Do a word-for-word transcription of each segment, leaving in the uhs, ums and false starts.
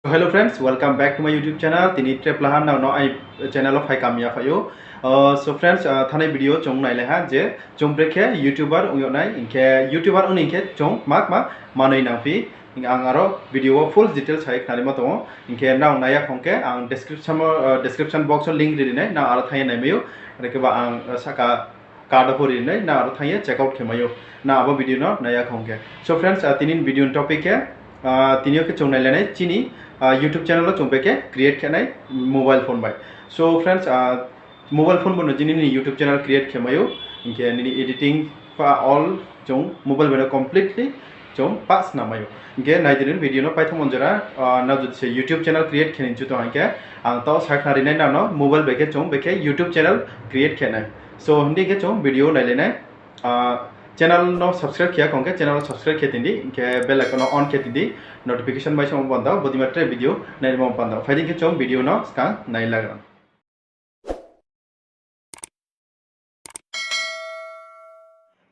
So hello friends, welcome back to my YouTube channel. Tini tre plaha nrao no aini channel wo phai kam ya phai ou. So friends, thanai video chung nailai ha je chung brekhe YouTuber ong yag nai, hing khe YouTuber ong ni hing khe chung kma kma manoi nangphi. Ang aro video wo full detail sa ye khnarimo tong ou. Hing khe nrao nai ya khong khe ang description box wo link ri ri nai, nrao aro thanng ye naimai ou. Are khe ba ang sahka card wo pho ri ri nai, nrao aro thanng ye check out khe mai ou, nrao abo video no nai ya khong khe. So friends, tini ni video ni topic khe, tini yo khe chung nailai nai chini YouTube channel wo chung brekhe create khe nai mobile phone bai. So friends, mobile phone bo no je nini YouTube channel create khe mai ou, hing khe nini editing pha all chung mobile bai no completely chung pah snam mai ou. Hing khe nai di nini video no paithomo jora, nrao jodi se YouTube channel create khe ni chu tong hing khe, ang taoh sakhnari nai nrao no mobile bai khe chung brekhe YouTube channel create khe nai. So hing di khe chung video nailai nai. Channel no subscribe khe ya khong khe channel no subscribe khe tong di, hing khe bell icon no on khe tong di, notification mai song panda, bodima tre video naimo panda. Phai di khe chung video no skang nai lagra.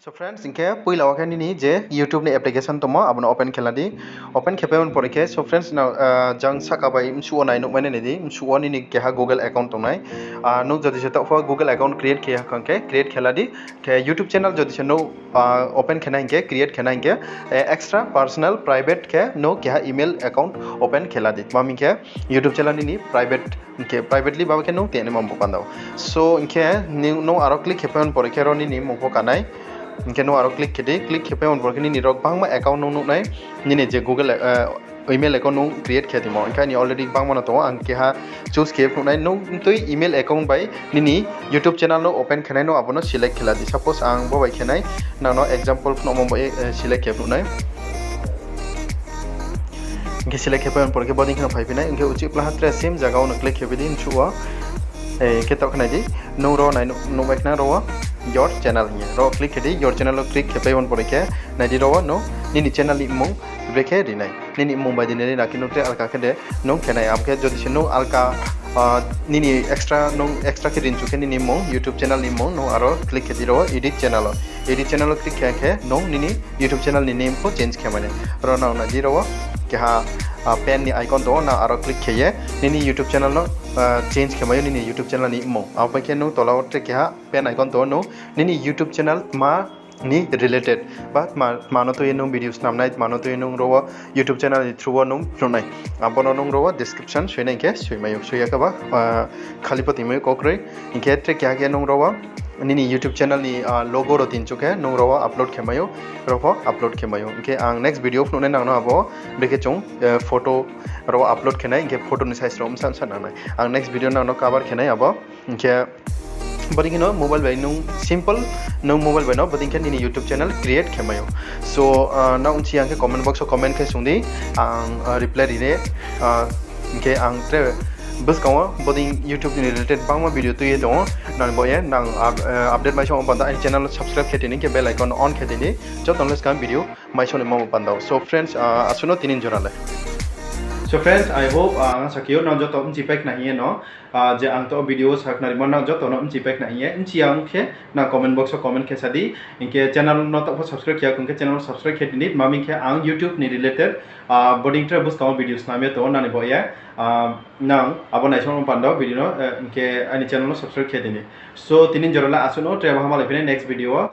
So friends, hing khe poila wo khe nini je YouTube ni application tongmo abo no open khe la di. Open khe pai on pore khe, so friends, jang sahka bai msuh wo nai nuhmai nai di, msuh wo nini keha Google account tong nai. Nung jodi se taoh pho Google account create khe ya khong khe create khe la di. Khe YouTube channel jodi se nung open khe nai hing khe, create khe nai hing khe, extra personal private khe nung keha email account open khe la di. Tma hing khe YouTube channel nini private, hing khe privately ba khe nung tini mung bo panda ou. So hing khe nung aro click khe pai on pore khe ro nini mung pho ka nai. Hing khe nung aro click khe di, click khe pai on pore khe nini ro gbangma account nung nuh nai, nini je Google email account nung create khe tongmo. Hing khe aini already gbangma no tong ou, ang keha choose khe phnuh nai. Nung tui email account bai nini YouTube channel no open khe nai, nung abo no select khe la di. Suppose ang bo bai khe nai, nang no example phnuhmo bai select khe phnuh nai. Hing khe select khe pai on pore khe bodei khe no phaiphi nai, hing khe uchih plaha tre same zaga wo no click khe pai di msuh wo. Hing khe taoh khe nai di, nung ro nai nuh, nuhmai khna ro wo your channel hing ye. Ro click khe di, your channel wo click khe pai on pore khe nai di ro wo nung nini channel ni mmung brekhe ri nai. Nini mmung bai di nai ri na khe nung tre alka khe de nung khe nai. Abo khe jodi se nung alka, nini extra, nung extra khe ri nchu khe nini mmung, YouTube channel ni mmung nung aro click khe di ro wo edit channel wo. Edit channel wo click khe khe nung nini YouTube channel ni name pho change khe mai nai. Ro nang nai di ro wo keha pen ni icon tong ou, nang aro click khe ye nini YouTube channel no change khe mai ou nini YouTube channel ni mmung. Abo pai khe nung tola wo tre keha pen icon tong ou, nung nini YouTube channel tma ni related ba tma, tma no tui ye nung video snam nai, tma no tui ye nung ro wo YouTube channel ni through wo nung phnuh nai, abo no nung ro wo description soi nai hing khe soi mai ou, soi ya khe ba khali pho tongmai ou kau kroi. Hing khe tre keha khe nung ro wo nini YouTube channel ni logo ro tin chu khe nung ro wo upload khe mai ou, ro pho upload khe mai ou. Hing khe ang next video phnuh nai nang no abo, brekhe chung photo ro wo upload khe nai, hing khe photo ni size ro bsa bsa nang nai. Ang next video nang no cover khe nai abo. Hing khe bodei khe no mobile bai nung simple, nung mobile bai no bodei khe nini YouTube channel create khe mai ou. So nrao bchi ya khe comment box wo comment khe sung di, ang reply ri nai. Hing khe ang tre buskang wo bodei YouTube ni related bangma video tui ye tong ou, nang bo ye nang update mai song panda aini channel wo subscribe khe tini, hing khe bell icon on khe tini, joto no skang video mai song ni mamo panda ou. So friends, asuh no tini jora le. So friends, I hope, ang asa khe ou nang joto bchi pai khna hing ye no, je ang taoh video sakhnarimo nang joto no bchi pai khna hing ye, bchi ya ong khe nang comment box wo comment khe sa di. Hing khe channel no taoh pho subscribe khe ya khong khe channel no subscribe khe tini, tma hing khe ang YouTube ni related bodei tre buskang wo video snam ye tong ou nang ni bo ye, nang abo naisong panda ou video no, hing khe aini channel no subscribe khe tini. So tini jora le asuh no, tre bo hamalai phi nai next video wo.